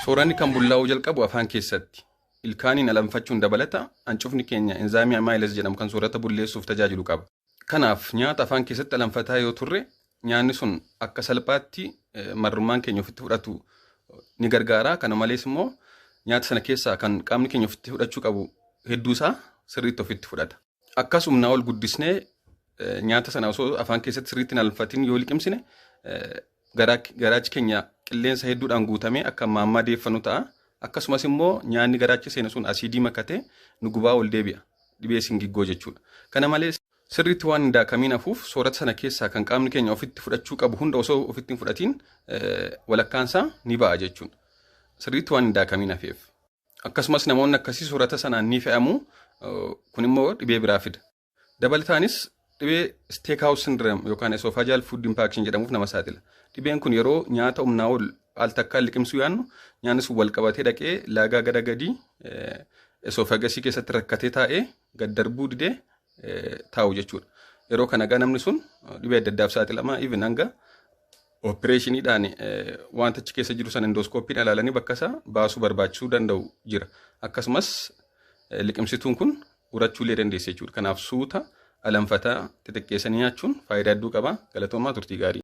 Sooranni kan bullaa'uu jalqabu afaan keessatti. Ilkaaniin alanfachuun dabalata hancufni keenya enzaayimii amylase jedhamu kan soorata bulleessuuf tajaajilu qaba. Kanaaf nyaata afaan keessatti alanfataa yoo turre nyaanni sun akka salphaatti marrummaan keenya ofitti fudhatu ni gargaara. Kana malees immoo nyaata sana keessaa kan qaamni keenya ofitti fudhachuu qabu hedduusaa sirriitti ofitti fudhata. Akkas humnaa ol guddisnee nyaata sana osoo afaan keessatti sirriitti hin alanfatin yoo liqimsine garaachi keenya qilleensa hedduudhaan guutamee akka maammaa deeffannu ta'a. Akkasumas immoo nyaanni garaacha seenu sun asiidii makatee nu gubaa ol deebi'a. Dhibee singiggoo jechuudha. Kana malees sirriitti waan hin daakamiin hafuuf soorata sana keessaa kan qaamni keenya ofitti fudhachuu qabu hunda osoo ofitti hin fudhatiin walakkaansaa ni ba'a jechuudha. Sirriitti waan hin daakamiin hafeef. Akkasumas namoonni akkasii soorata sanaan ni fe'amu. Kun immoo dhibee biraa fida. Dabalataanis dhibee Steakhouse syndrome yookaan esophageal food impaction jedhamuuf nama saaxila. Dhibeen kun yeroo nyaata humnaa ol al takkaan liqimsuu yaadnu nyaanni sun wal qabatee dhaqee laagaa gara gadii esophagasii keessatti rakkatee taa'ee gad darbuu didee taa'u jechuudha. Yeroo kana egaa namni sun dhibee adda addaaf saaxilama. Even hanga opereeshiniidhaan wanta achi keessa jiru sana endooskooppiin ilaalanii bakka isaa baasuu barbaachisuu danda'u jira. Akkasumas liqimsituun kun urachuu illee dandeessa jechuudha. Kanaaf suuta alanfataa xixiqqeessanii nyaachuun faayidaa hedduu qaba. Galatoomaa, turtii gaarii.